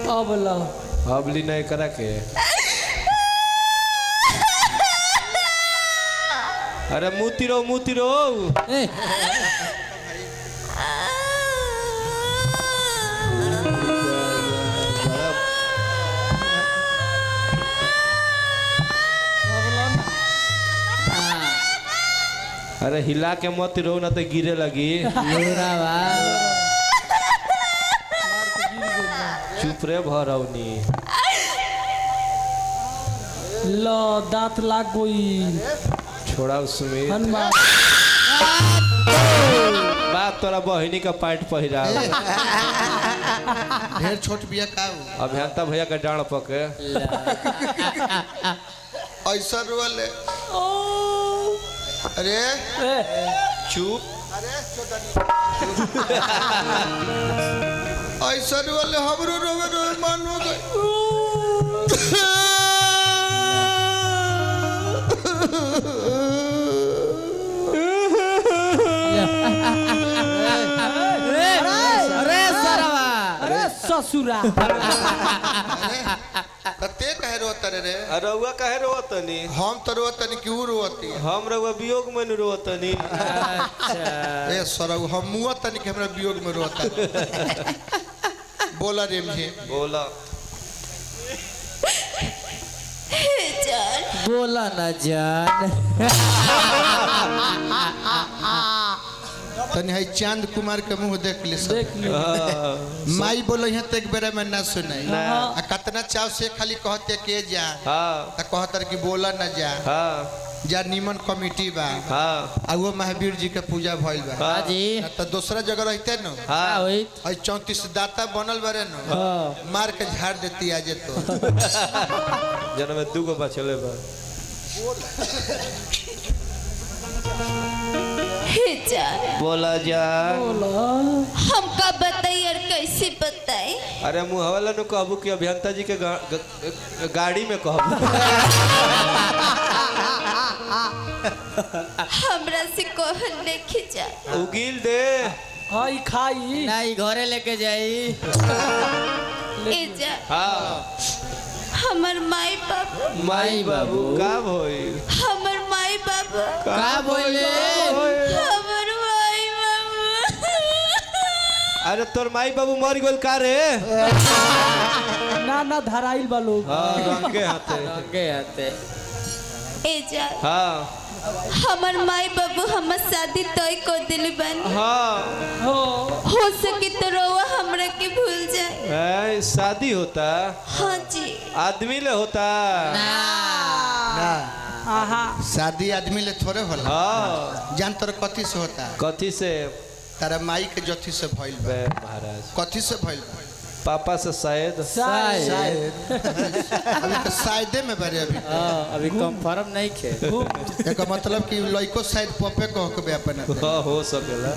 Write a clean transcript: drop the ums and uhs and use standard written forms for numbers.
अब लो अब ली नहीं करा के। अरे मुती रो मुती रो। ए, अरे हिला के मत रो ना तो गिरे लगी। लोरा बा। चुप रे भरौनी। लो दांत लाग गई। छोड़ा सुमित। हनुमान। बात तोरा बहिनी का पैंट पहिरा। ढेर छोट बिया का हो। अभियंता भैया के डांड पके। ऐसा रोले। अरे चुप। ऐसा रोले हमरो रोवे रोवे मन हो गई। अरे सरवा। अरे ससुरा। ते कहे रोता रे? अरे रउआ काहे रोवतनी? हम तो रोतनी कि ऊ रोती? हम रउआ वियोग में न रोवतनी। ए सरौ हम मुआ तनी के हमरा वियोग में रोता। बोला रेम जी। बोला। जान। बोला ना जान। तनी है चांद कुमार के मुंह देख ले सब। देख ली। माई बोले है तो एक बेरा में ना सुनाई। ना। आ कतना चाव से खाली कहते के जा। हाँ। त कहतर कि बोला ना जा। हाँ। जा निमन कमिटी बा। हाँ। आ वो महावीर जी के पूजा भइल बा। हाँ। जी। ना त दूसरा जगह रहते न। हाँ। होई। और 34 दाता बनल बारे न। हाँ। मार के झाड़ देती आज तो। जना में दूगो बचले बा। हे जान। बोला जान। बोला। हमका बताई और कैसे बताई? अरे मुहवा ला नु कहबू कि अभियंता जी के गाड़ी में कहबू। हमरा से कहल नहीं जा। उगिल दे। हाँ ई खाई। ना ई घरे लेके जाई। ए जा। हाँ। हमर माई बाबू। माई बाबू का भइल? हमर माई बाबू। का बोले? हमर माई बाबू। अरे तोर माई बाबू मर गेल का रे? ना ना धराइल बा लोग। हाँ रंगे हाथे। रंगे हाथे। ए जा। हाँ। हमर माई बाबू हमर शादी तय कर दिल बन। हाँ। हो सके तो रोवा हमरा के भूल जाए। ए, शादी होता? हाँ जी। आदमी ले होता? ना। आहा। शादी आदमी ले थोड़े होला। हाँ। जान तोर कथी से होता? कथी से? तारा माई के जथी से भइल बा। बे महाराज। कथी से भइल बा? पापा से शायद। शायद। अभी तो शायदे में बारे अभी। हाँ, अभी कंफर्म नहीं खे। एकर मतलब कि लइको शायद पपे कह के बे अपन। हाँ हो सकेला।